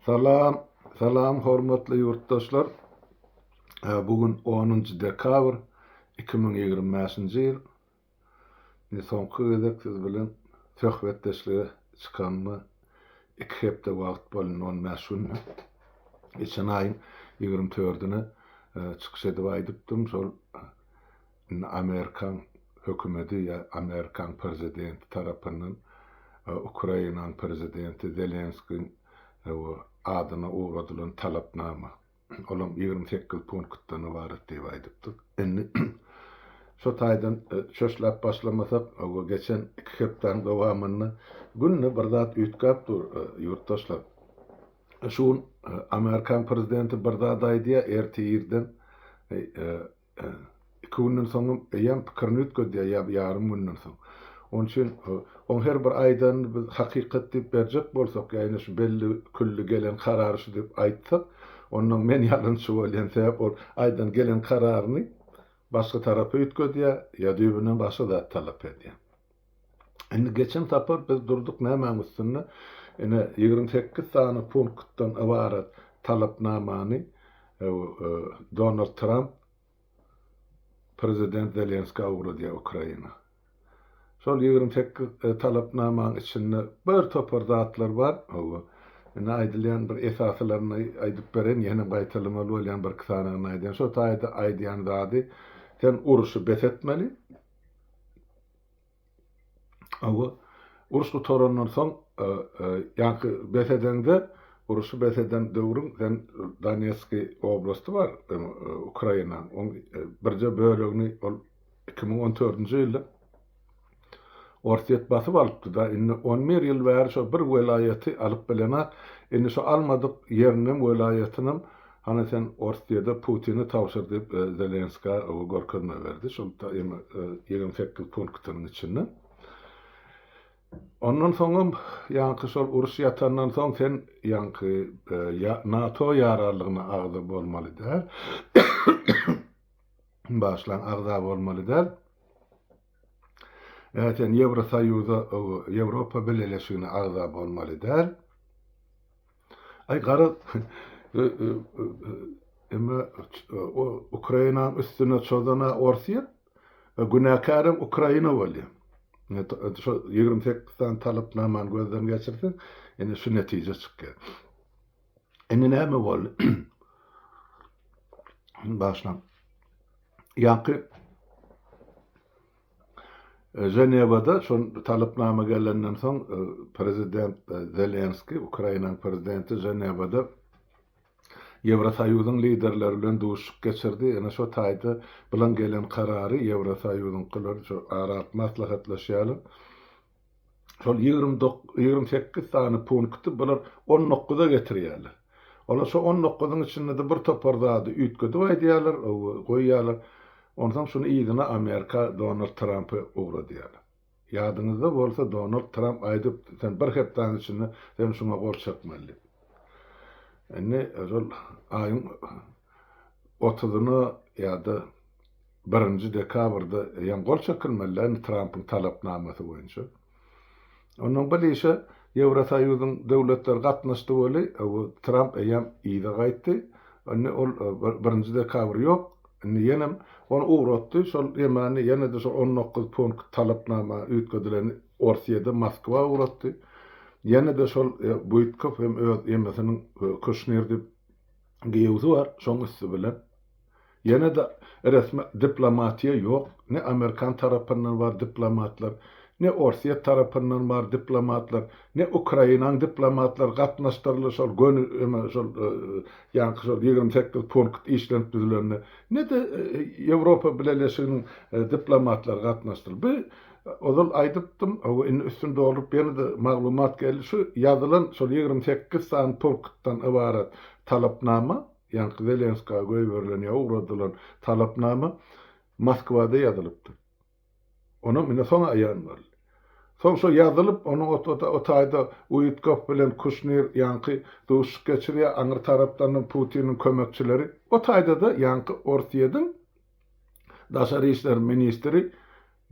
Salam, salam hormatly ýurtdaşlar. Bu gün 10-njy dekabr 2025-nji ýyl. Indi soňky gezek siz bilen söhbetdeşlige çykanyma iki hepde wagt boldy, indi on bäş gün. Geçen aýyň 24-üne çykyş edip aýdypdym, şol Indi Amerikan hökümeti ýa Amerikan prezidenti tarapyndan Ukrainanyň prezidenti Zelenskiň adyna ugradylan talapnama, olam 28 punktdan ybarat diýip aýdypdyk. Indi şo taýdan çöşläp başlamasak, geçen iki hepdäň dowamynda günde bir zat üýtgäp dur, ýurtdaşlar. Şu gün Amerikan prezidenti bir zat aýdýar, ertir irden Iki günden soňam eýýäm pikirini üýtgedýär ýa ýarym günden soň. Onuň üçin oň her bir aýdanyny biz hakykat diýip berjek bolsak ýa ine şu belli külli gelen karary şu diýip aýtsak, onda men ýalançy bolýan sebäp ol aýdan gelen kararyny başga tarapa üýtgedýär ýa düýbünden başga zat talap edýär. Indi geçen sapar biz durduk nämäň üstünde? Ine 28 sany punktdan ybarat talapnamany Donald Tramp prezident Zelenskä ugradýar Ukraina. Şol 28 talapnamaň içinde bir topar zatlar bar. Hawa. Indi aýdylýan bir esasylaryny aýdyp bereýin, ýene gaýtalamaly bolýan birki sanyny aýdaýyn. Şo taýda aýdýan zady sen urşy bes etmeli. Hawa, uruş gutarandan soň, ýaňky bes edeňde, uruşy bes eden döwrüň sen Donetskiý oblasty bar, Ukrainanyň, oň birje bölegini ol 2014-nji ýylda Orsýet basyp alypdy-da, indi on bir ýyl bäri şo bir welaýaty alyp bilenak, indi şo almadyk ýerinem, welaýatynam Hany sen Orsýede Putini tabşyr diýip Zelenskä görkezme berdi şol 28 punktynyň içinde. Ondan soňam ýaňky şol uruş ýatandan soň sen ýaňky NATO ýararlygyna agza bolmaly däl. Başlan agza bolmaly däl. Sen Ýewrosoýuza, Ýewropa Bileleşigine agza bolmaly däl. Aý garaz eme Ukrainanyň üstüne çozana Orsýet, günäkärem Ukraina bolýar. Şo 28 sany talapnamany gözden geçirseň, ine şu netije çykýar. Indi näme boldy? Başlan. Ýaňky Ženewada şol talapnama gelenden soň prezident Zelenskiý, Ukrainanyň prezidenti Ženewada Ýewrosoýuzyň liderleri bilen duşuşyk geçirdi. Ine şo taýda bilen gelen karary Ýewrosoýuzyňkylar şo ara alyp maslahatlaşýarlar. Şol 28 sany punkty bular on dokuza getirýärler. Olar şo on dokuzyň içinde-de bir topar zady üýtgedip aýdýarlar, goýýarlar. Onsoň şuny yzyna Amerika Donald Trampy ugradýarlar. Ýadyňyzda bolsa Donald Tramp aýdypdy, sen bir hepdäniň içinde sen şuňa gol çekmeli diýip. Indi şol aýyň otuzyna ýa-da birinji dekabrda eýýäm gol çekilmeli indi Trampyň talapnamasy boýunça. Ondan bu işe Ýewrosoýuzyň döwletleri gatnaşdy weli, Tramp eýýäm yza gaýtdy. Indi ol birinji dekabr ýok. Indi ýenem ony ugratdy. Şol ýemany ýene-de şol 19 punkt talapnama üýtgedileni Orsýede Moskwa ugratdy. Ýene-de şol Buýtkow hem öz ýemesiniň Kuşnir diýip giýewsi bar, şoň üsti bilen. Ýene-de resmi diplomatiýa ýok, ne amerikan tarapyndan bar diplomatlar, ne orsýet tarapyndan bar diplomatlar, ne Ukrainanyň diplomatlary gatnaşdyryldy şol göni eme şol ýaňky şol 28 punkt işlenip düzülende, ne-de Ýewropa Bileleşiginiň diplomatlary gatnaşdyryldy. Bu ozal aýdypdym, hawa indi üstüni dolduryp ýene-de maglumat geldi, şu ýazylan şol 28 sany punktdan ybarat talapnama, Ýaňky Zelenskä goýberilen ýa ugradylan talapnama Moskwada ýazylypdyr. Onam ine soň aýan boldy. Soň şo ýazylyp, onuň o taýda Uitkow bilen Kuşnir ýaňky duşuşyk geçirýär, aňry tarapdanam Putiniň kömekçileri. O taýda-da ýaňky Orsýediň daşary işler ministri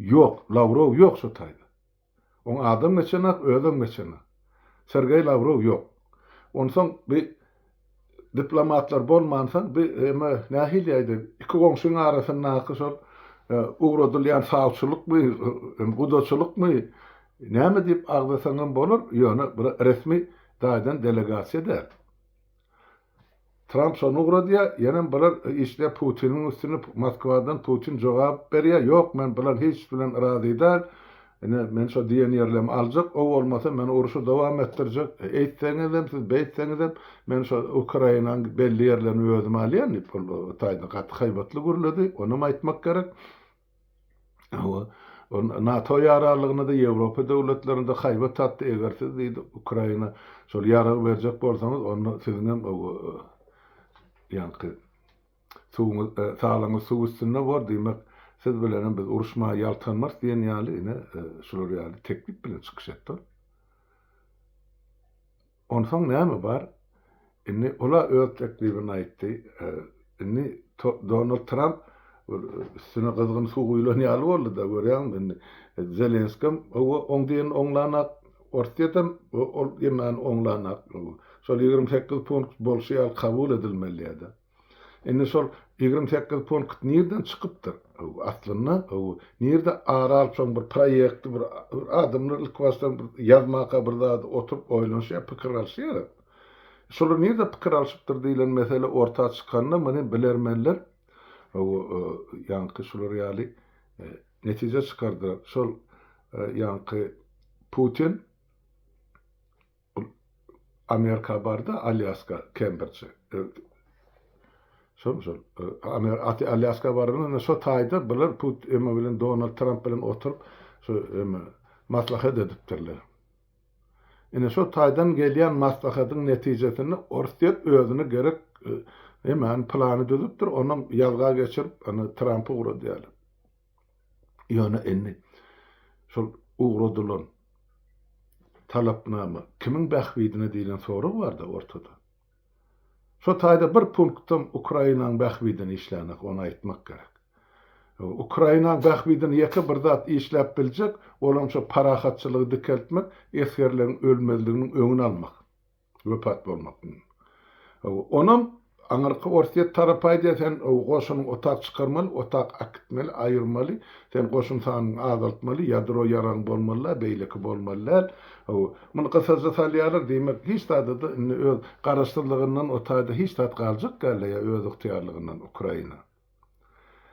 ýok, Lawrow ýok şo taýda. Oň adam geçenak, özem geçenak. Sergeý Lawrow ýok. Onsoň bi diplomatlar bolmansoň bi eme nähili aýdaý iki goňşyň arasyndaky şol ugradylýan sawçylykmy, gudaçylykmy näme diýip agzasaňam bolar, ýöne bir resmi taýdan delegasiýa däl. Tramp şony ugradýar, ýenem bular işleýär Putiniň üstüne, Moskwadan Putin jogap berýär, ýok men bular hiç bilen razy däl, ine men şo diýen ýerlerimi aljak, o bolmasa men urşy dowam etdirjek, eýtseňizem siz beýtseňizem men şo Ukrainanyň belli ýerlerini özüm alýan diýip ol taýda gaty haýbatly gürledi, onam aýtmak gerek. Hawa, ol NATO ýaranlygyna-da, Ýewropa döwletlerine-de haýbat atdy, eger siz diýdi, Ukraina şol ýarag berjek bolsaňyz, onda siziňem ýaňky suwuňyz, salaňyz suw üstünde bor, diýmek, siz bilenem biz uruşmaga ýaltanmarys diýen ýaly, ine, şular ýaly teklip bilen çykyş etdi ol. Onsoň näme bar? Indi ol-a öz teklibini aýtdy. Indi Donald Tramp bir üstüne gyzgyn suw guýlan ýaly boldy-da, görýäňmi indi. Zelenskem hawa oň diýenini oňlanak, Orsýetem ol ýemäni oňlanak. Şol 28 punkt bolşy ýaly kabul edilmeli ýa-da. Indi şol 28 punkt nirden çykypdyr? Aslynda nirde ara alyp şoň bir proýekti bir adamlar ilki başdan bir ýazmaka bir zady oturyp oýlanşýar, pikir alyşýar. Şolar nirde pikir alyşypdyr diýlen mesele orta çykanda muny bilermenler ýaňky şular ýaly netije çykardylar. Şol ýaňky Putin Ol Amerika bardy, Alýaska, Kembrije. Şol şol. Amer aty Alýaska baranda şo taýda bular Put eme bilen Donald Tramp bilen oturyp şo eme maslahat edipdirler. Ine şo taýdan gelýän maslahatyň netijesinde Orsýet özüne gerek emäni plany düzüpdir, onam ýazga geçirip ana Trampy ugradýarlar. Ýöne indi şol ugradylan talapnama kimiň bähbidine diýlen sorag barda ortada. Şo taýda bir punktam Ukrainaň bähbidine işlänok, ony aýtmak gerek. Ukrainaň bähbidine ýeke bir zat işläp biljek, olam şo parahatçylygy dikeltmek, esgerleriň ölmezliginiň öňüni almak. Wepat bolmak. Onam aňyrky Orsýet tarapy aýdýar, sen goşunyň otak çykarmaly, otak äkitmeli, aýyrmaly, sen goşun sanyňy azaltmaly, ýadro ýaragyň bolmaly däl, beýleki bolmaly däl. Muny gysaja salýarlar, diýmek, hiç zada-da indi öz garaşsyzlygyndan o taýda hiç zat galjak däl-de ýa özygtyýarlygyndan Ukraina.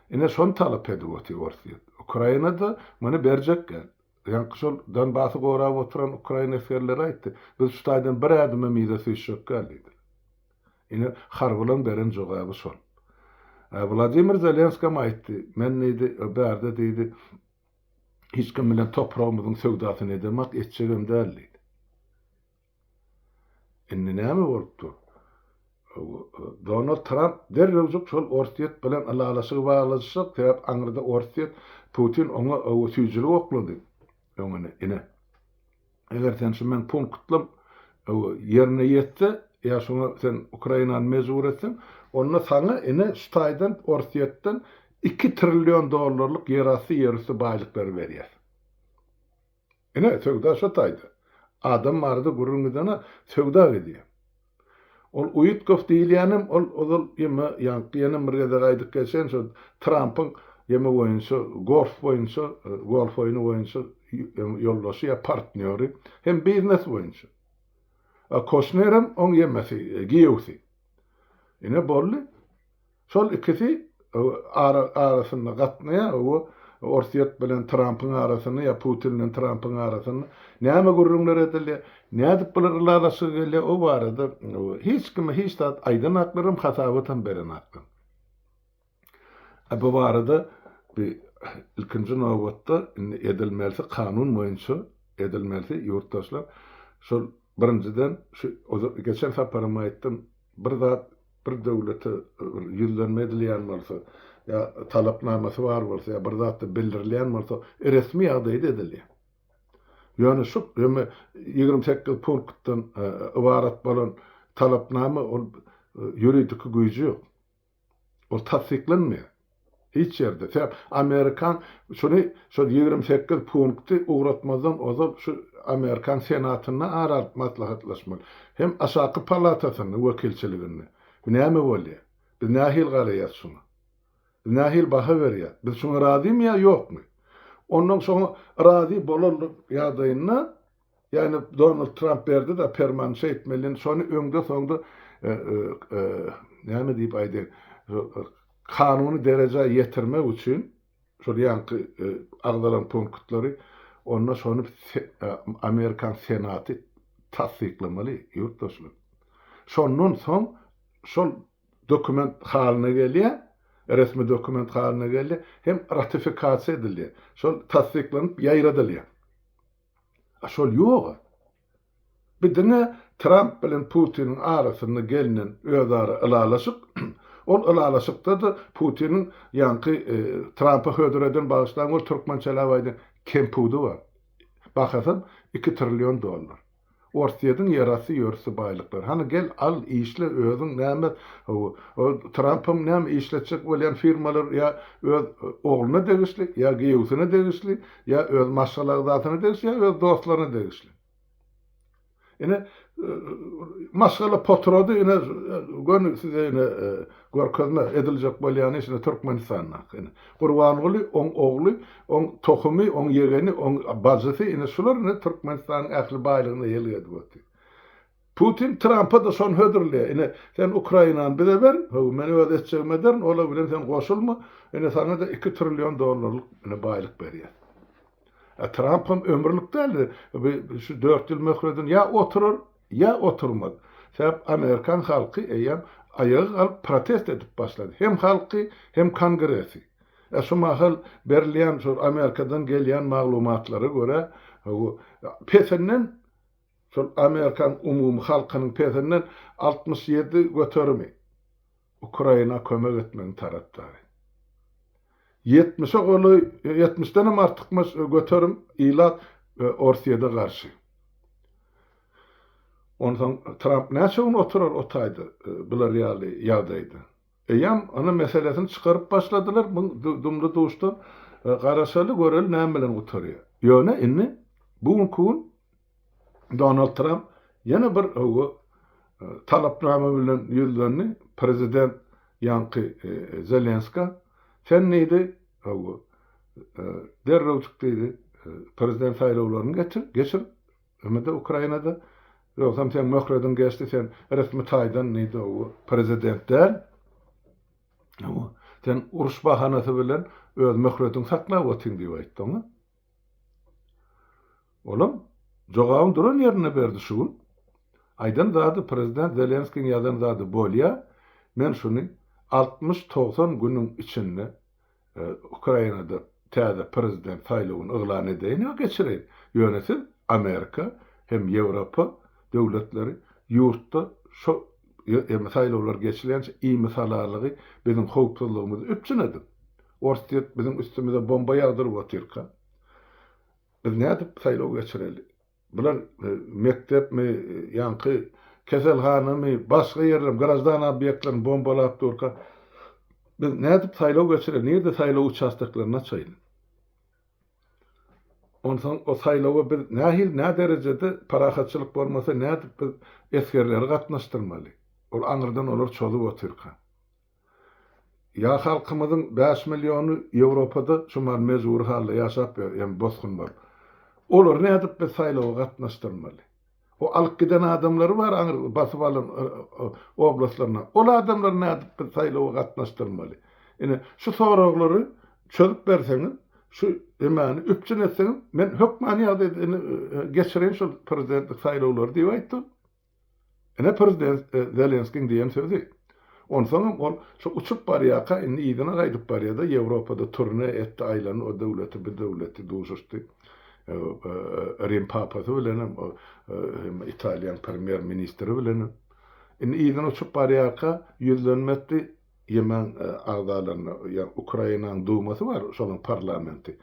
Ine şony talap edip otyr Orsýet. Ukraina-da muny berjek däl. Ýaňky şol Donbasy gorap oturan ukrain esgerleri aýtdy, Biz şu taýdan bir ädimem yza süýşjek däl diýdiler. Ine, harbylaryň beren jogaby şol. Wladimir Zelenskam aýtdy, Men diýdi, bärde diýdi, hiç kim bilen topragymyzyň söwdasyny edemak, etjegem däl diýdi. Indi näme bolup dur? Donald Tramp derrewjik şol Orsýet bilen ylalaşygy baglaşjak, sebäp aňyrda Orsýet, Putin oňa süýjülik oklady öňüne, ine. Eger sen şu meň punktlam ýerine ýetse, ýa şoňa sen Ukrainany mejbur etseň, onda saňa ine şu taýdan Orsýetden iki trillion dollarlyk ýerasty, ýerüsti baýlyklary berýäs. Ine, söwda şo taýda. Adam barada gürrüň gidene söwda gidýär. Ol Uitkow diýilýänem ol ozal ýeme ýaňky ýene bir gezek aýdyp geçen şo Trampyň ýeme boýunça golf boýunça golf oýny boýunça ýoldaşy ýa partnýory hem biznes boýunça. A Koşnerem oň ýemesi giýewsi. Ine boldy. Şol ikisi ara arasynda gatnaýar, o Orsýet bilen Trampyň arasynda ýa Putin bilen Trampyň arasynda näme gürrüňler edilýär, nädip bular ylalaşyga gelýär, o barada hiç kime hiç zat aýdanaklaram, hasabatam berenaklar. Bu barada bir ilkinji nobatda indi edilmelisi kanun boýunça edilmelisi ýurtdaşlar şol birinjiden şu geçen saparam aýtdym bir zat bir döwlete bir ýüzlenme edilýän bolsa, ýa talapnamasy bar bolsa, ýa bir zatda bildirilýän bolsa, resmi ýagdaýda edilýär. Ýöne şu ýöne 28 punktdan ybarat bolan talapnama ol ýuridiki güýji ýok. Ol tassyklanmaýar. Hiç ýerde. Sebäp amerikan şuny şol 28 punkty ugratmazdan ozal şu Amerikan Senatynda ara alyp maslahatlaşmaly, hem aşaky palatasynda, wekilçiliginde. Bu näme bolýar? Biz nähili garaýas şuňa? Biz nähili baha berýäs? Biz şuňa razymy ýa ýokmy? Ondan şoňa razy bolanlyk ýagdaýynda, ýagny Donald Tramp berdi-de permany şeýtmeli, indi şony öňde-soňda näme diýip aýdaýyn, kanuny derejä ýetirmek üçin şol ýaňky agzalan punktlary onda şony Amerikan Senaty tassyklamaly ýurtdaşlar. Şondan soň şol dokument halyna gelýär, resmi dokument halyna gelýär hem ratifikasiýa edilýär. Şol tassyklanyp ýaýradylýar. A şol ýog-a. Bu diňe Tramp bilen Putiniň arasynda gelnen özara ylalaşyk. Ol ylalaşykda-da Putiniň ýaňky Trampa hödür eden bagyşlaň ol türkmençeläp aýdan kempudy bar. Bahasam iki trillion dollar. Orsýetiň ýerasty ýörüsti baýlyklary. Hany gel al işle özüň näme hawa ol Trampam näme işletjek bolýan firmalar ýa öz ogluna degişli ýa giýewsine degişli ýa öz maşgala agzasyna degişli ýa öz dostlaryna degişli. Ine maşgala potrady ine göni size ine görkezme ediljek bolýan iş ine Türkmenistandaky ine. Gurbanguly oň ogly oň tohumy oň ýegeni oň bajysy ine şular ine Türkmenistanyň ähli baýlygyna eýelik edip otyr. Putin Trampa-da şony hödürleýär ine sen Ukrainany bize ber how men öz etjegimi ederin olar bilen sen goşulma ine saňa-da iki trillion dollarlyk ine baýlyk berýäs. A Trampam ömürlik däldi. Bu şu 4 ýyl möhledini ýa oturar, ýa oturmaz. Sebäp amerikan halky eýýäm aýaga galyp protest edip başlady. Hem halky, hem kongresi. E şu mahal berilýän şol Amerikadan gelýän maglumatlara görä, pesinden şol amerikan umumy halkynyň pesinden 67 göterimi Ukraina kömek etmegiň tarapdary. Ýetmişe golaý, ýetmişdenem artykmaç göterim ilat Orsýede garşy. Onsoň Tramp näçe gün oturar o taýda bular ýaly ýagdaýda? Eýýäm ony meselesini çykaryp başladylar, bu dumly-duşdan garaşaly göreli näme bilen gutarýar. Ýöne indi bu günki gün Donald Tramp ýene bir öwgi talapnama bilen ýüzlendi prezident ýaňky Zelenska. Sen diýdi, öwgi derrewjik diýdi, prezident saýlawlaryny geçir, geçir, hemede Ukrainada. Ýogsam seň möhlediň geçdi, sen resmi taýdan diýdi, öwgi prezident däl. Sen uruş bahanasy bilen öz möhlediňi saklap otyň diýip aýtdy oňa. Olam jogabyny duran ýerinde berdi şu gün. Aýdan zady prezident Zelenskiň ýazan zady bolýa, men şuny 60-90 günüň içinde Ukrainada täze prezident saýlawyny yglan edeýin we geçireýin. Ýöne siz Amerika hem Ýewropa döwletleri ýurtda şo saýlawlar geçilýänçä imisalalygy biziň howpsuzlygymyzy üpjün ediň. Orsýet biziň üstümize bomba ýagdyryp otyrka, biz nädip saýlaw geçireli? Bular mekdepmi, ýaňky keselhanamy, başga ýerlermi, graždan obýektlerini bombalap durka, biz nädip saýlaw geçireli, nirde saýlaw uçastoklaryny açaýly? Onsoň o saýlawa biz nähili, nä derejede parahatçylyk bolmasa nädip biz esgerleri gatnaşdyrmaly? Ol aňyrdan olar çozup otyrka. Ýa halkymyzyň bäş milliony Ýewropada şu mahal mejbury halda ýaşap ýör, ýagny bosgun bolup. Olary nädip biz saýlawa gatnaşdyrmaly? O alyp giden adamlary bar aňry basyp alan oblastlaryndan. Ol adamlary nädip biz saýlawa gatnaşdyrmaly? Ine, şu soraglary çözüp berseňiz, şu emäni üpjün etseňiz, men hökmany ýagdaýda ine geçireýin şol prezidentlik saýlawlary diýip aýtdy. Ine prezident Zelenskiň diýen sözi. Onsoňam ol şu uçup barýarka indi yzyna gaýdyp barýarda Ýewropada turne etdi aýlandy o döwleti bu döwleti duşuşdy. Rim papasy bilenem hem Italiýaň premýer ministri bilenem. Indi yzyna uçup barýarka ýüzlenme etdi YM-iň agzalaryna ýa Ukrainanyň dumasy bar şolaň parlamenti.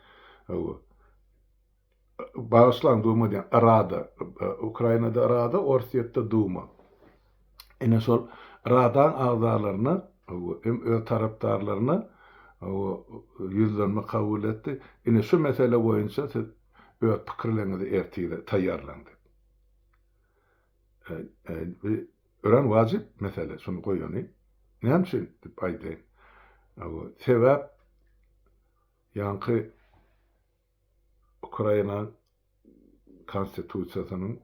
Bagyşlaň Duma diýen Rada. Ukrainada Rada, Orsýetde Duma. Ine şol Radaň agzalaryna hem öz tarapdarlaryna ýüzlenme kabul etdi. Ine şu mesele boýunça siz. öz pikirleriňizi ertire taýýarlaň diýip. Bu örän wajyp mesele, şuny goýany. Näme üçin diýip aýdaýyn. Sebäp ýaňky Ukraina Konstitusiýasynyň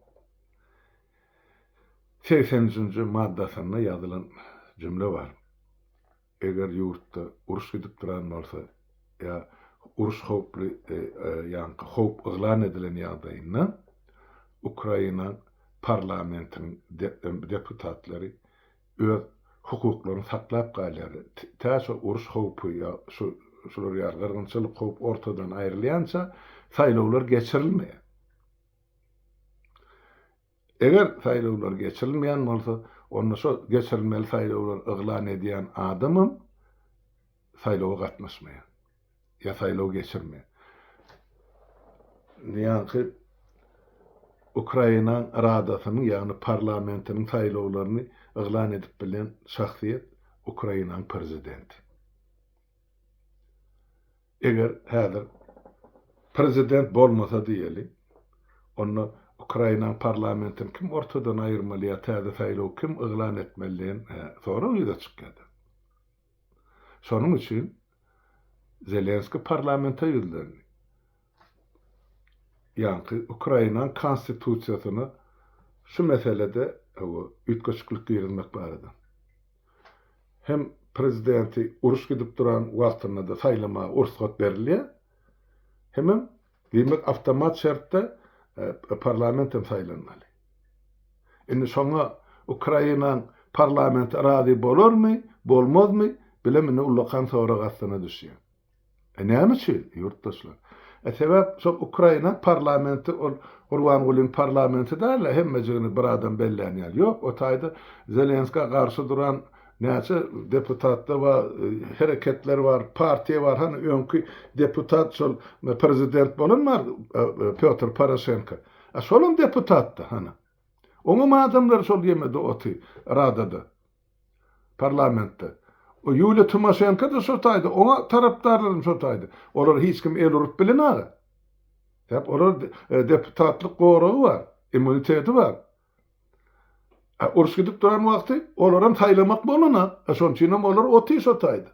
83-nji maddasynda ýazylan jümle bar. Eger ýurtda uruş gidip duran bolsa ýa uruş howply ýaňky howp yglan edilen ýagdaýynda Ukraina parlamentiniň deputatlary öz hukuklaryny saklap galýar. Tä şo uruş howpy ýa şu şular ýaly gyrgynçylyk howp ortadan aýrylýança saýlawlar geçirilmeýär. Eger saýlawlar geçirilmeýän bolsa, onda şo geçirilmeli saýlawlary yglan edýän adamam saýlawa gatnaşmaýar. Ýa saýlaw geçirmeýär. Indi ýaňky Ukrainaň Radasynyň, ýagny parlamentiniň saýlawlaryny yglan edip bilýän şahsyýet Ukrainaň prezidenti. Eger häzir prezident bolmasa diýeli, onda Ukrainanyň parlamentini kim ortadan aýyrmaly ýa täze saýlaw kim yglan etmeli diýen sorag ýüze çykýar. Şonuň üçin Zelenskiý parlamente ýüzlendi. Ýaňky Ukrainanyň konstitusiýasyna şu meselede üýtgeşiklik girizmek barada. Hem prezidenti uruş gidip duran wagtynda-da saýlamaga ursgat berilýär, hemem diýmek awtomat şertde parlament hem saýlanmaly. Indi şoňa Ukrainanyň parlamenti razy bolarmy, bolmazmy, bilem indi ullakan sorag astyna düşýär. E näme üçin, ýurtdaşlar? E sebäp şol Ukraina parlamenti ol Gurbangulyň parlamenti däl-de hemmejigini bir adam bellän ýaly. Ýok, o taýda Zelenskä garşy duran näçe deputatda bar, hereketler bar, partiýa bar. Hany öňki deputat şol prezident bolan bar Pýotr Poroşenko. A şolam deputatda hany. Oňam adamlary şol ýemede oty Radada. Parlamentde. O Ýuliýa Timoşenko-da şo taýda, oňa tarapdarlaram şo taýda. Olara hiç kim el urup bilenaga. Sebäp olar deputatlyk goragy bar, immuniteti bar. A uruş gidip duran wagty olaram saýlamak bolana. A şonuň üçinem olar otyr şo taýda.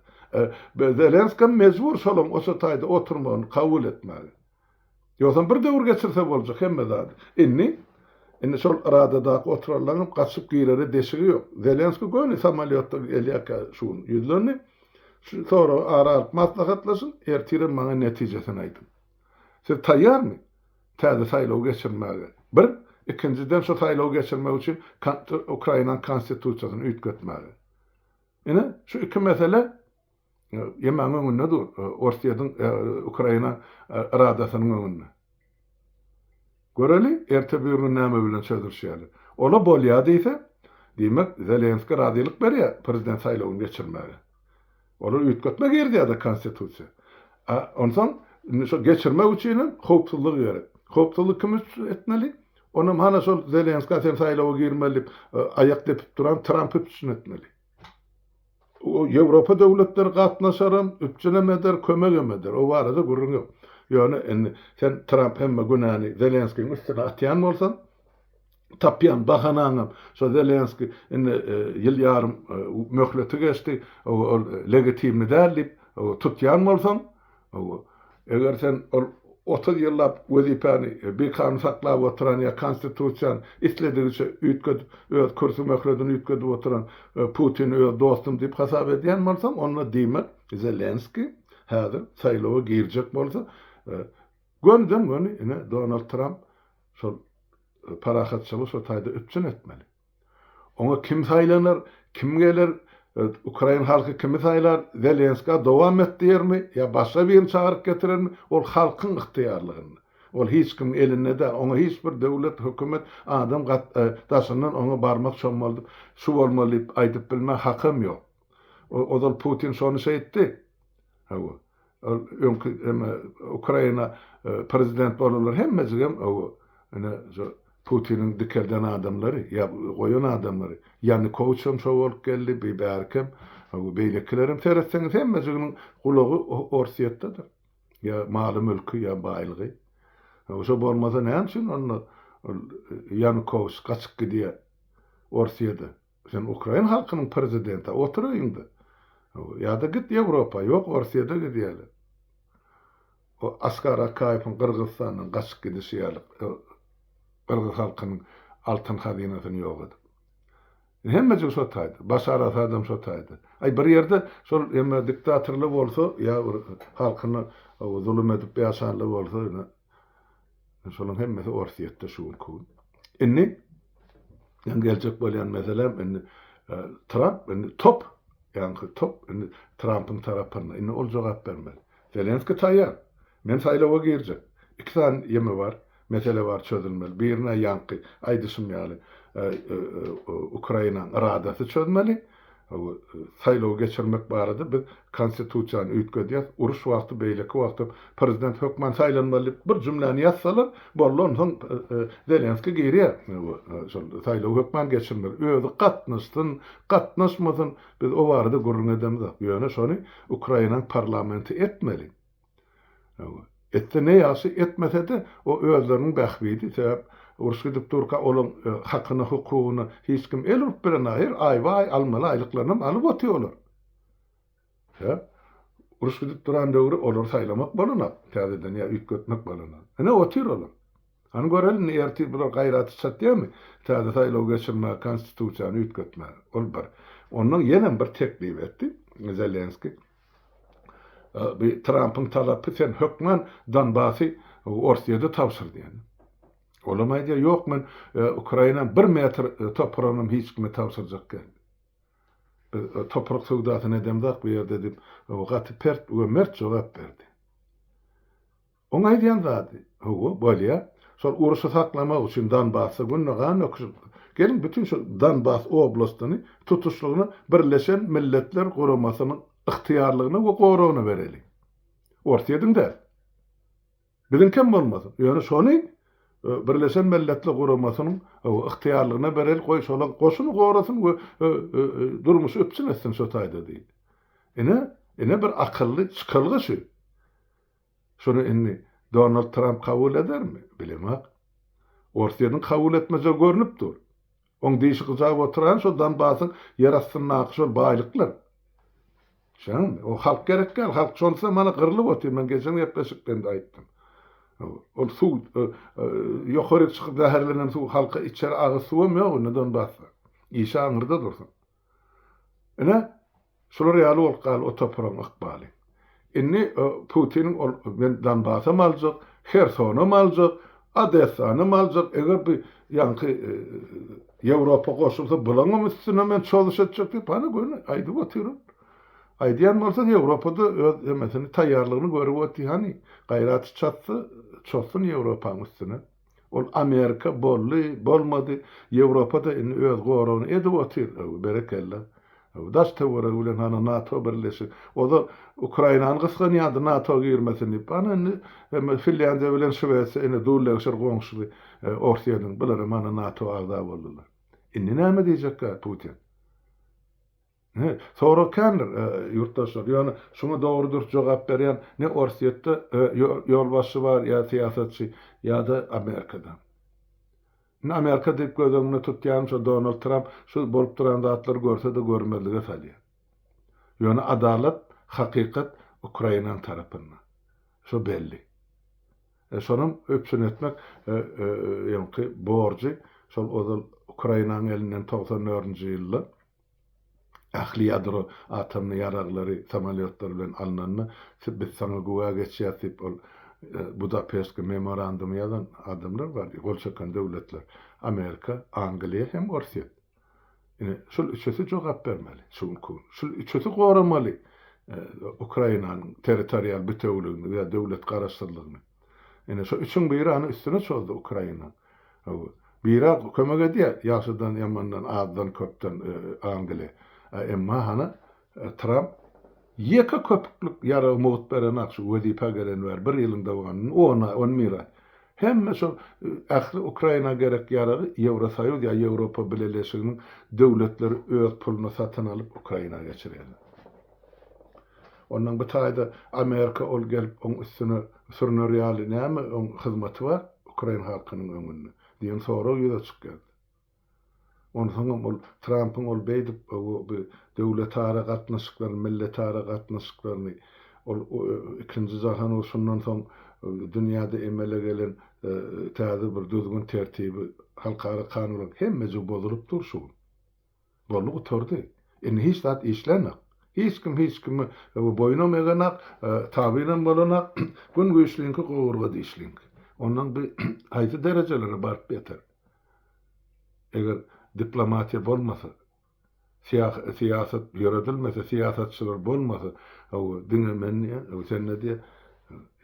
Zelenskam mejbur şolaň oşo taýda oturmagyny kabul etmäge. Ýogsam bir döwür geçirse boljak hemme zady. Indi, indi şol Radadaky oturanlaryňam gaçyp girere deşigi ýok. Zelenskiý göni samolýotda gelýärkä şu gün ýüzlendi. Şu soragy ara alyp maslahatlaşyň, ertirem maňa netijesini aýdyň. Siz taýýarmy täze saýlaw geçirmäge? Bir, ikinjiden şu saýlawy geçirmek üçin Ukrainanyň konstitusiýasyny üýtgetmäge. Ine, şu iki mesele Ýemäň öňünde dur, Orsýetiň Ukraina Radasynyň öňünde. Göreli, erte-birgün näme bilen çözülişýärler. Ola bolýa diýse, diýmek, Zelenskiý razylyk berýär prezident saýlawyny geçirmäge. Olar üýtgetme girizýär-de konstitusiýa. A onsoň indi şo geçirmek üçinem howpsuzlyk gerek. Howpsuzlyk kim üpjün etmeli? Onam hana şol Zelenskä sen saýlawa girmeli diýip aýak depip duran Tramp üpjün etmeli. Ýewropa döwletleri gatnaşaram, üpjünem eder, kömegem eder. O barada gürrüň ýok. Ýöne indi sen Tramp hemme günäni Zelenskiň üstüne atýan bolsaň, tapýan bahanaňam şo Zelenskiý indi ýyl ýarym möhleti geçdi, ol legitimli däl diýip tutýan bolsaň, Hawa. Eger sen ol 30 ýyllap wezipäni bikanun saklap oturan ýa konstitusiýany isledigiçe üýtgedip, öz kürsi möhledini üýtgedip oturan Putini öz dostum diýip hasap edýän bolsaň, onda diýmek Zelenskiý häzir saýlawa girjek bolsa, gönüden-göni ine Donald Tramp şol parahatçylygy şo taýda üpjün etmeli. Oňa kim saýlanar, kim geler, ukrain halky kimi saýlar, Zelenskä dowam et diýermi ýa başga birini çagyryp getirermi, ol halkyň ygtyýarlygynda. Ol hiç kimiň elinde däl, oňa hiç bir döwlet, hökümet, adam daşyndan oňa barmak çommaldyp, şu bolmaly diýip aýdyp bilmä hakam ýok. Ozal Putin şony şeýtdi. Hawa. Ol öňki eme Ukraina prezident bolanlar hemmejigem o ine şu Putiniň dikelden adamlary ýa goýan adamlary. Ýanukowiçem şo bolup geldi, bi bärikem, beýlekilerem seretseňiz hemmejiginiň gulagy Orsýetdedir. Ýa maly-mülki, ýa baýlygy. Şo bolmasa näme üçin onda ol Ýanukowiç gaçyp gidýär Orsýede? Sen ukrain halkynyň prezidenti, otur öýüňde. Ýa-da git Ýewropa, ýok Orsýede gidýärler. O Askar Akaýewiň Gyrgyzystandan gaçyp gidişi ýaly gyrgyz halkynyň altyn hazynasyny ýok edip. Hemmejik şo taýda. Başar Asadam şo taýda. Aý bir ýerde şol hemme diktatorly bolsa ýa bir halkyna zulum edip ýaşanly bolsa ine şolaň hemmesi Orsýetde şu günki gün. Indi meň geljek bolýan meselem indi Tramp indi top ýaňky top indi Trampyň tarapynda. Indi ol jogap bermeli. Zelenskiý taýýar. Men saýlawa girjek. Iki sany ýeme bar, mesele bar çözülmeli. Birine ýaňky aýdyşym ýaly Ukrainanyň Radasy çözmeli. Saýlawy geçirmek barada biz konstitusiýany üýtgedýäs. Uruş wagty, beýleki wagty prezident hökman saýlanmaly diýip bir jümläni ýazsalar, boldy onsoň Zelenskiý girýär. Şol saýlawy hökman geçirmeli. Özi gatnaşsyn, gatnaşmasyn, Biz o barada gürrüň edemzok. Ýöne şony Ukrainanyň parlamenti etmeli. Etse ne ýagşy, etmese-de o özleriniň bähbidi. Sebäp uruş gidip durka olaň hakyna, hukugyna hiç kim el urup bilenok. Her aýba-aý almaly aýlyklarynam alyp otyr olar. Sebäp uruş gidip duran döwri olary saýlamak bolanok, täzeden ýa üýtgetmek bolanok. Ine otyr olar. Hany göreli indi ertir bular gaýraty çatýarmy täze saýlaw geçirmäge konstitusiýany üýtgetmäge. Ol bir. Ondan ýenem bir teklip etdi Zelenskiý. Bu Trampyň talapy sen hökman Donbasy Orsýede tabşyr diýen. Olam aýdýar ýok men Ukrainanyň bir metr topragynam hiç kime tabşyrjak däl. Biz toprak söwdasyny edemzok bu ýerde diýip gaty pert we mert jogap berdi. Oň aýdýan zady, hawa, bolýa, şol urşy saklamak üçin Donbasda günde gan döküşip, geliň bütin şu Donbas oblastyny tutuşlygyna Birleşen Milletler Guramasynyň ygtyýarlygyna we goragyna bereliň. Orsýetiň däl. Biziňkem bolmasyn. Ýöne şony Birleşen Milletler Guramasynyň ygtyýarlygyna bereli, goý şolaň goşuny gorasyn we durmuşy üpjün etsin şo taýda diýdi. Ine, ine bir akylly çykalga şu. Şuny indi Donald Tramp kabul edermi? Bilemok. Orsýetiň kabul etmejegi görnüp dur. Oň dişi gyjap oturan şo Donbasyň ýer astyndaky şol baýlyklar. Düşýäňmi? O halk gerek däl. Halk şonsa mana gyrlyp otyr. Men geçen gepleşikde-de aýtdym. Ol suw ýokaryk çykyp zäherlenen suw halka içer agyz suwam ýok indi Donbasda. Işi aňyrda dursun. Ine, şular ýaly bolup galdy o topragyň ykbaly. Indi Putiniň ol men Donbasam aljak, Hersonam aljak, Odessanam aljak, eger bu ýaňky Ýewropa goşulsa bulaňam üstüne men çozuş etjek diýip hany göni aýdyp otyr ol. Aýdýan bolsa Ýewropada öz hemmesini taýýarlygyny görüp otyr hany gaýraty çatsa çozsun Ýewropaň üstüne. Ol Amerika boldy, bolmady, Ýewropa-da indi öz goragyny edip otyr, berekella. Daş töweregi bilen hany NATO birleşik. Ozal Ukrainany gysganýardy NATO girmesin diýip. Hany indi Finlýandiýa bilen Şwesiýa indi dullegşir goňşusy Orsýetiň. Bular hem hany NATO agza boldular. Indi näme diýjekkä Putin? Ine, sorag kändir, ýurtdaşlar. Ýöne şuňa dogry-dürs jogap berýän ne Orsýetde ýolbaşçy bar ýa syýasatçy, ýa-da Amerikada. Indi Amerika diýip göz öňünde tutýanym şo Donald Tramp şu bolup duran zatlary görse-de görmezlige salýar. Ýöne adalat, hakykat Ukrainanyň tarapynda. Şo belli. Şonam üpjün etmek ýaňky borjy şol ozal Ukrainanyň elinden 94-nji ýylda Ähli ýadro atomly ýaraglary samolýotlar bilen alnanda biz saňa güwä geçýäs diýip ol Budapeştki memorandumy ýazan adamlar bar, gol çeken döwletler. Amerika, Angliýa hem Orsýet. Ine, şul üçüsi jogap bermeli şu günki gün. Şul üçüsi goramaly Ukrainanyň territorial bitewüligini we döwlet garaşsyzlygyny. Ine, şu üçüň biri hany üstüne çozdy Ukraina. Biri kömek edýär, ýagşydan, ýamandan, azdan, köpden Angliýa. Emma hany Tramp ýeke köpüklik ýaragy mugt berenak şu wezipä geleni bäri bir ýylyň dowamynda on aý, on bir aý. Hemme şol ähli Ukraina gerek ýaragy Ýewrosoýuz ýa Ýewropa Bileleşiginiň döwletleri öz puluna satyn alyp Ukraina geçirýärler. Ondan bu taýda Amerika ol gelip oň üstüne sürüner ýaly näme oň hyzmaty bar ukrain halkynyň öňünde diýen sorag ýüze çykýar. Onsoňam ol Trampyň ol beýdip bu döwletara gatnaşyklaryny, milletara gatnaşyklaryny ol ikinji jahan urşundan soň dünýäde emele gelen täze bir düzgün tertibi, halkara kanunlaryň hemmejigi bozulyp dur şu gün. Boldy gutardy. Indi hiç zat işlänok. Hiç kim hiç kime boýunam egenak, tabynam bolanak. Gün güýçliňki gowurga dişliňki. Ondan bu haýsy derejelere baryp ýeter? Eger diplomatiýa bolmasa, syýasat ýöredilmese, syýasatçylar bolmasa, hawa, diňe men diýýän, hawa, sende diýýär,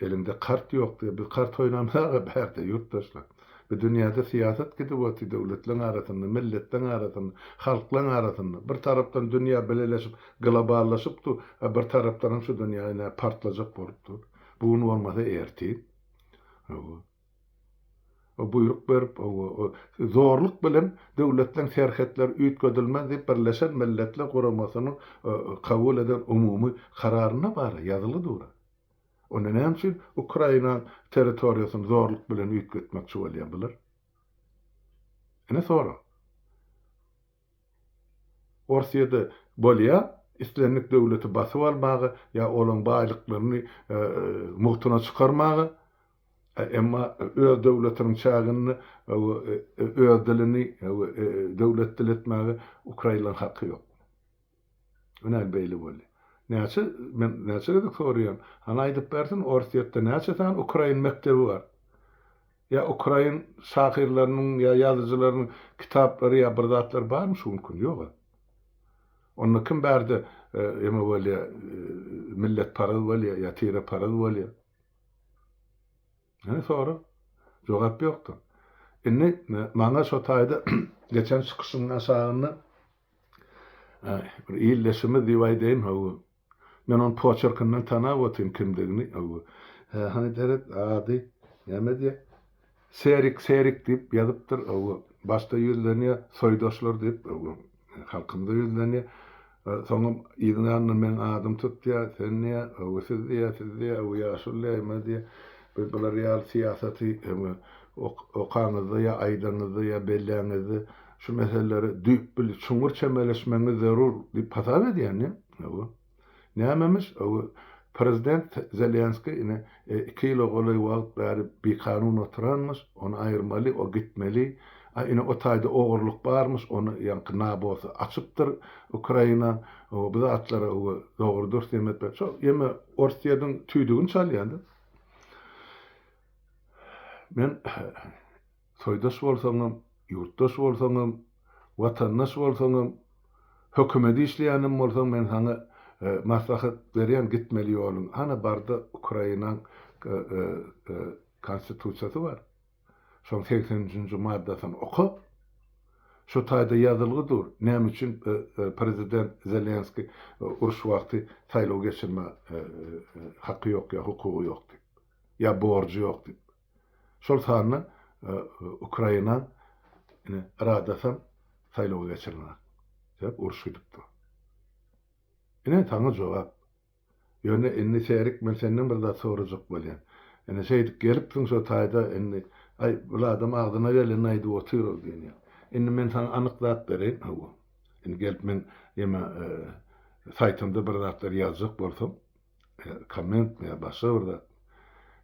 eliňde kart ýok diýýär. Biz kart oýnamyzag-a bärde, ýurtdaşlar. Bu dünýäde syýasat gidip otyr döwletleň arasynda, milletleň arasynda, halklaň arasynda. Bir tarapdan dünýä bileleşip, globallaşyp dur, a bir tarapdanam şu dünýä ine partlajak bolup dur. Bu gün bolmasa ertir. Hawa. O buýruk berip, zorluk bilen döwletleň serhetleri üýtgedilmez diýip Birleşen Milletler Guramasynyň kabul eden umumy kararynda bar, ýazylgy dur. Onda näme üçin Ukrainaň territoriýasyny zorluk bilen üýtgetmekçi bolýar bular? Ine sorag. Orsýede bolýa, islendik döwleti basyp almaga ýa olaň baýlyklaryny mugtuna çykarmaga, emma öz döwletiniň çäginde öz dilini döwlet dili etmäge ukrainlaryň haky ýok. Ine beýle bolýa. Näçe men näçe gezek soraýan, hany aýdyp bersin Orsýetde näçe sany ukrain mekdebi bar? Ýa ukrain şahyrlarynyň ýa ýazyjylarynyň kitaplary ýa bir zatlary barmy şu günki gün? Ýog-a. Onda kim bärde eme bolýa, milletparaz bolýa ýa tireparaz bolýa? Ine sorag. Jogap ýokdur. Indi maňa şo taýda geçen çykyşyň aşagynda bir ildeşimiz diýip aýdaýyn, hawa, Men ony poçerkinden tanap otyryn kimdigini. Hä, hany seret, ady näme diýýär? Serik, Serik diýip ýazypdyr. Hawa, başda ýüzlenýär, soýdaşlar diýip, hawa, halkymyza ýüzlenýär. Soňam yzyň ýanyndan meň adym tutýar, sen diýýär, hawa, siz diýýär, siz diýýär, hawa, ýaşuly diýýär, eme diýýär. Biz bular ýaly syýasaty eme okaňyzda ýa aýdaňyzda ýa belläňizde şu meselelere düýpli, çuňňur çemeleşmegiňiz zerur diýip hasap edýän diýýär. Hawa. Nämemiş? Hawa, prezident Zelenskiý ine iki ýyla golaý wagt bäri bikanun oturanmyş, ony aýyrmaly, o gitmeli. A ine o taýda ogurlyk barmyş, ony ýaňky nabosy açypdyr Ukraina. Hawa, bu zatlara hawa dogry dürs ýeme etmek. Şo ýeme Orsýetiň tüýdügini çalýan-da. Men Soýdaş bolsaňam, ýurtdaş bolsaňam, watandaş bolsaňam, hökümede işleýänem bolsaň men saňa maslahat berýän gitmeli ýoluň hana barda Ukrainaň konstitusiýasy bar. Şoň 83-nji maddasyny oka. Şo taýda ýazylgy dur. Näme üçin prezident Zelenskiý uruş wagty saýlaw geçirme haky ýok ýa hukugy ýok diýip. Ýa borjy ýok diýip. Şol sanda Ukraina ine Radasam saýlawy geçirmek. Sebäp uruş gidip dur. Ine saňa jogap. Ýöne indi Serik men senden bir zat sorajak bolýan. Ine şeýdip gelipsiň şo taýda indi aý bul adam agzyna gelenini aýdyp otyr-ow diýen ýaly. Indi men saňa anyk zat bereýin hawa. Indi gelip men ýeme saýtymda bir zatlar ýazjak bolsam kommentmi ýa başga bir zat.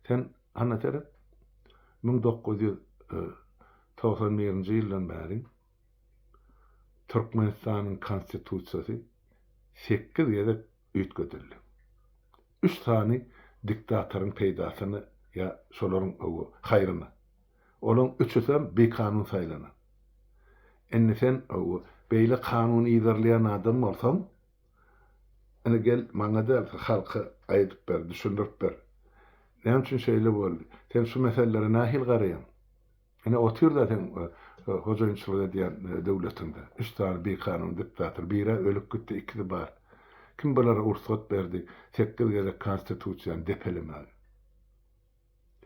Sen Hana seret, 1991-nji ýyldan bäri Türkmenistanyň Konstitusiýasy sekiz gezek üýtgedildi. Üç sany diktatoryň peýdasyna ýa şolaryň haýryna. Olaň üçüsem bikanun saýlanan. Indi sen beýle kanuny yzarlaýan adam bolsaň, Ine gel, maňa däl, halka aýdyp ber, düşündirip ber. Näme üçin şeýle boldy? Sen şu meselelere nähili garaýaň? Ine otyr-da seň hojaýynçylyk edýän döwletiňde. Üç sany bikanun diktator, bir-ä ölüp gitdi, ikisi bar. Kim bulara rugsat berdi sekiz gezek konstitusiýany depelemäge?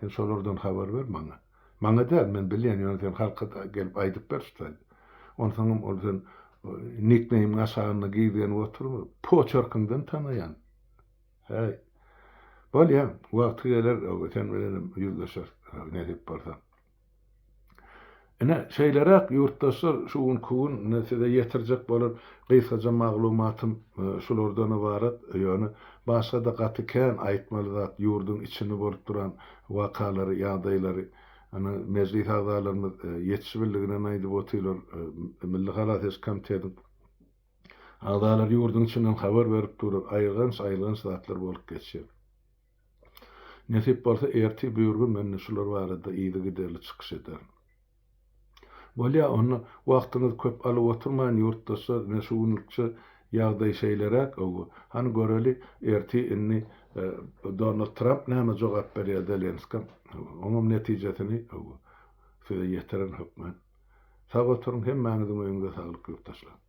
Sen şolardan habar ber maňa. Maňa däl, men bilýän, ýöne sen halka gelip aýdyp ber şu taýda. Onsoňam ol sen nikneýmiň aşagynda gizlenip oturma, poçerkiňden tanaýan. Häý. Bolýa, wagty geler, sen bilenem ýüzleşeris, nesip bolsa. Ine, şeýleräk, ýurtdaşlar, şu günki gün ine size ýetirjek bolan gysgaja maglumatym şulardan ybarat. Ýöne başga-da gaty kän aýtmaly zat, ýurduň içinde bolup duran wakalary, ýagdaýlary, ine, mejlis agzalarymyz ýetişibildiginden aýdyp otyrlar, Milli halas ediş komitetiň agzalary ýurduň içinden habar berip durlar, aýylganç-aýylganç zatlar bolup geçýär. Nesip bolsa ertir böwürgün mende şular barada yzygiderli çykyş ederin. Bolýa onda wagtyňyzy köp alyp oturmaýyn ýurtdaşlar ine şu günlükçe ýagdaý şeýleräk owo hany göreli ertir indi Donald Tramp näme jogap berýär Zelenskä oňam netijesini owo size ýetirin hökman. Sag oturyň hemmäňiziň öýüňize saglyk ýurtdaşlar.